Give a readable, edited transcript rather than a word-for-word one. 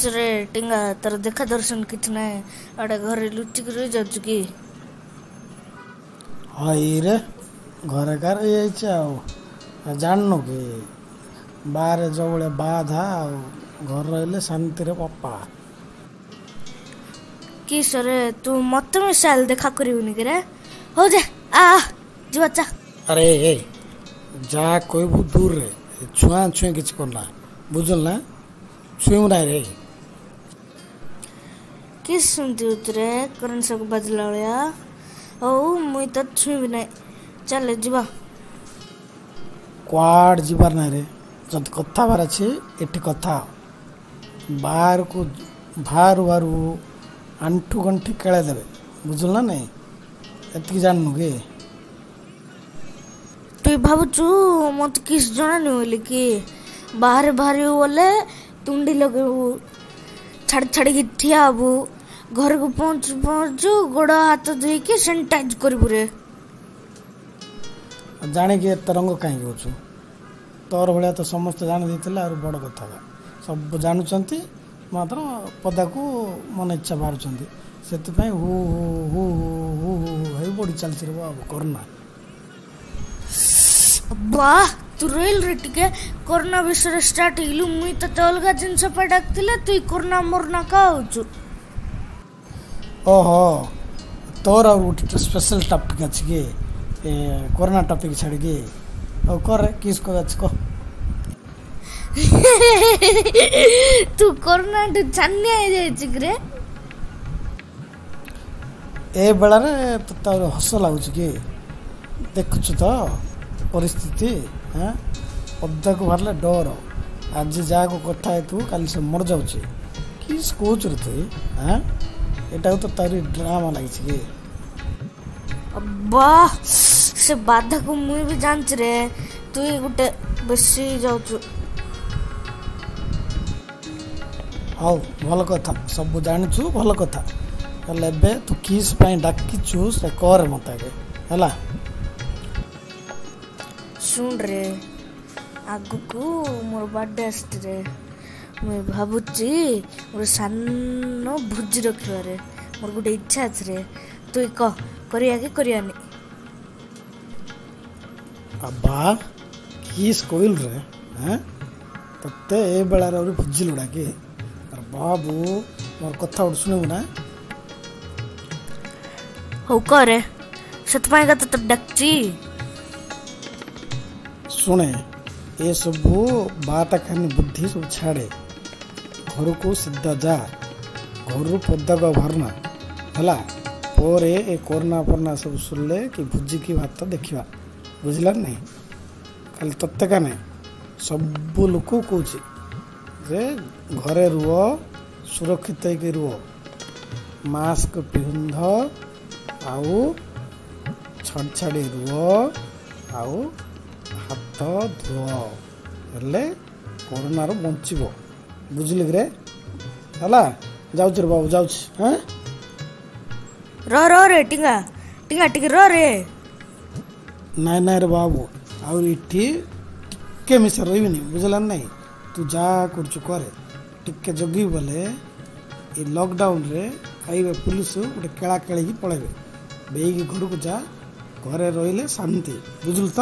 କିସରେ ଟିଙ୍ଗା, ତୋର ଦେଖା ଦର୍ଶନ କିଛି ନାହିଁ, ଆଡ଼େ ଘରେ ଲୁଚିକି ରହିଯାଉଛୁ କି? ହଇରେ, ଘରେ କା ରହିଯାଇଛି ଆଉ ଜାଣିନୁ କି? ବାହାରେ ଯେଉଁ ଭଳିଆ ବାଧା, ଆଉ ଘରେ ରହିଲେ ଶାନ୍ତିରେ ପପା। କିସରେ, ତୁ ମତେ ମିଶାଇଲ ଦେଖା କରିବୁନି କିରେ? ହଉ ଯା, ଆ ଯିବା ଚା। ଆରେ ଏ ଯାହା କହିବୁ ଦୂରରେ, ଛୁଆଁ ଛୁଇଁ କିଛି କରନା, ବୁଝିଲୁ ନା? ଛୁଇଁବୁ ନାହିଁ ରେ। କି ଶୁଣତି ରେ, କରେଣ୍ଟ ସକ୍ ବାଜିଲା ଭଳିଆ। ହଉ, ମୁଇଁ ତ ଛୁଇଁବି ନାହିଁ, ଚାଲେ ଯିବା। କୁଆଡ଼େ ଯିବାର ନାହିଁ ରେ। ଯଦି କଥା ହେବାର ଅଛି ଏଠି କଥା, ବାହାରକୁ ବାହାରୁ ବାହାରୁ ଆଣ୍ଠୁ ଗଣ୍ଠି କେଳେଇ ଦେବେ, ବୁଝିଲୁ ନା ନାଇଁ? ଏତିକି ଜାଣିନୁ କି? ତୁଇ ଭାବୁଛୁ ମତେ କିସ୍ ଜଣାନି ବୋଲି କି? ବାହାରେ ବାହାରିବୁ ବୋଲେ ତୁଣ୍ଡି ଲଗେଇବୁ, ଛାଡ଼ି ଛାଡ଼ିକି ଠିଆ ହବୁ, ଘରକୁ ପହଞ୍ଚୁ ପହଞ୍ଚୁ ଗୋଡ଼ ହାତ ଧୋଇକି ସାନିଟାଇଜ କରିବୁ ରେ। ଜାଣିକି ଏତେ ରଙ୍ଗ କାହିଁକି ହେଉଛୁ? ତୋର ଭଳିଆ ତ ସମସ୍ତେ ଜାଣି ଦେଇଥିଲେ ଆହୁରି ବଡ଼ କଥା। ସବୁ ଜାଣୁଛନ୍ତି, ମାତ୍ର ପଦାକୁ ମନ ଇଚ୍ଛା ବାହାରୁଛନ୍ତି। ସେଥିପାଇଁ ହୁ ହୁ ହୁ ହୁ ହୁ ହୁ ହେଇ ବଢ଼ି ଚାଲିଛି ରେ ବାବୁ କରୋନା। ବାহ, ତୁ ରହିଲ ରେ ଟିକେ, କରୋନା ବିଷୟରେ ଷ୍ଟାର୍ଟ ହେଇଗଲୁ। ମୁଇଁ ତତେ ଅଲଗା ଜିନିଷ ପାଇଁ ଡାକିଥିଲେ, ତୁଇ କରୋନା ମରୋନା କାଉଛୁ। ଓହୋ, ତୋର ଆଉ ଗୋଟେ ସ୍ପେଶାଲ ଟପିକ୍ ଅଛି କି ଏ କରୋନା ଟପିକ୍ ଛାଡ଼ିକି? ଆଉ କରେ କିସ୍ ଅଛି କହ। ତୁ କରୋନାଠୁ ଛାନିଆ ହେଇଯାଇଛି କିରେ? ଏ ବେଳାରେ ତୋତେ ଆହୁରି ହସ ଲାଗୁଛି କି? ଦେଖୁଛୁ ତ ପରିସ୍ଥିତି? ହଁ, ପଦାକୁ ବାହାରିଲେ ଡର। ଆଜି ଯାହାକୁ କଥା ହେଇଥିବୁ କାଲି ସେ ମରିଯାଉଛି। କି କହୁଛୁ ରେ ତୁଇ? ହଁ, ଏଟାକୁ ତ ତାରି ଡ୍ରାମା ଲାଗିଛି କି? ବାহ, ସେ ବାଧାକୁ ମୁଇଁ ବି ଜାଣିଛି ରେ, ତୁଇ ଗୋଟେ ବେଶୀ ଯାଉଛୁ। ହଉ, ଭଲ କଥା, ସବୁ ଜାଣିଛୁ, ଭଲ କଥା। ହେଲେ ଏବେ ତୁ କିସ୍ ପାଇଁ ଡାକିଛୁ ସେ କରେ ମତେ ଆଗେ, ହେଲା? ଶୁଣରେ, ଆଗକୁ ମୋର ବାର୍ଥଡେ ଆସିଛି ରେ। ମୁଇଁ ଭାବୁଛି ମୋର ସାନ ଭୋଜି ରଖିବାରେ ମୋର ଗୋଟେ ଇଚ୍ଛା ଅଛି ରେ। ତୁଇ କହ, କରିବା କି କରିବାନି? ଆବା, କିସ୍ କହିଲୁ ରେ? ହେଁ, ତତେ ଏ ବେଳାରେ ଆହୁରି ଭୋଜି ଲୋଡ଼ା କି? ଆରେ ବାବୁ, ମୋର କଥା ଗୋଟେ ଶୁଣିବୁ ନା? ହଉ କରେ, ସେଥିପାଇଁ ତ ତତେ ଡାକିଛି। ଶୁଣେ, ଏସବୁ ବାତା ଖାନି ବୁଦ୍ଧି ସବୁ ଛାଡ଼େ, ଘରକୁ ସିଧା ଯା, ଘରୁ ପଦାକୁ ଆଉ ବାହାରୁନା, ହେଲା? ପରେ ଏ କରୋନା ଫରୋନା ସବୁ ସରିଲେ କି ଭୋଜି କି ଭାତ ଦେଖିବା, ବୁଝିଲା ନାଇଁ? ଖାଲି ତତେ କା ନାହିଁ, ସବୁ ଲୋକ କହୁଛି ଯେ ଘରେ ରୁହ, ସୁରକ୍ଷିତ ହେଇକି ରୁହ, ମାସ୍କ ପିନ୍ଧ, ଆଉ ଛାଡ଼ି ଛାଡ଼ି ରୁହ, ଆଉ ହାତ ଧୁଅ, ହେଲେ କରୋନାରୁ ବଞ୍ଚିବ, ବୁଝିଲୁ କିରେ? ହେଲା, ଯାଉଛି ରେ ବାବୁ, ଯାଉଛି। ହଁ, ର ର ରେ ଟିଙ୍ଗା, ଟିଙ୍ଗା ଟିକେ ର ରେ। ନାଇଁ ନାଇଁ ରେ ବାବୁ, ଆଉ ଏଠି ଟିକେ ମିଶା ରହିବିନି, ବୁଝିଲା ନାଇଁ? ତୁ ଯାହା କରୁଛୁ କରେ, ଟିକେ ଜଗିବୁ ବୋଲେ ଏ ଲକଡାଉନରେ ଆଇବେ ପୁଲିସ, ଗୋଟେ କେଳା କେଳିକି ପଳେଇବେ। ବେଇକି ଘରକୁ ଯା, ଘରେ ରହିଲେ ଶାନ୍ତି, ବୁଝିଲୁ ତ?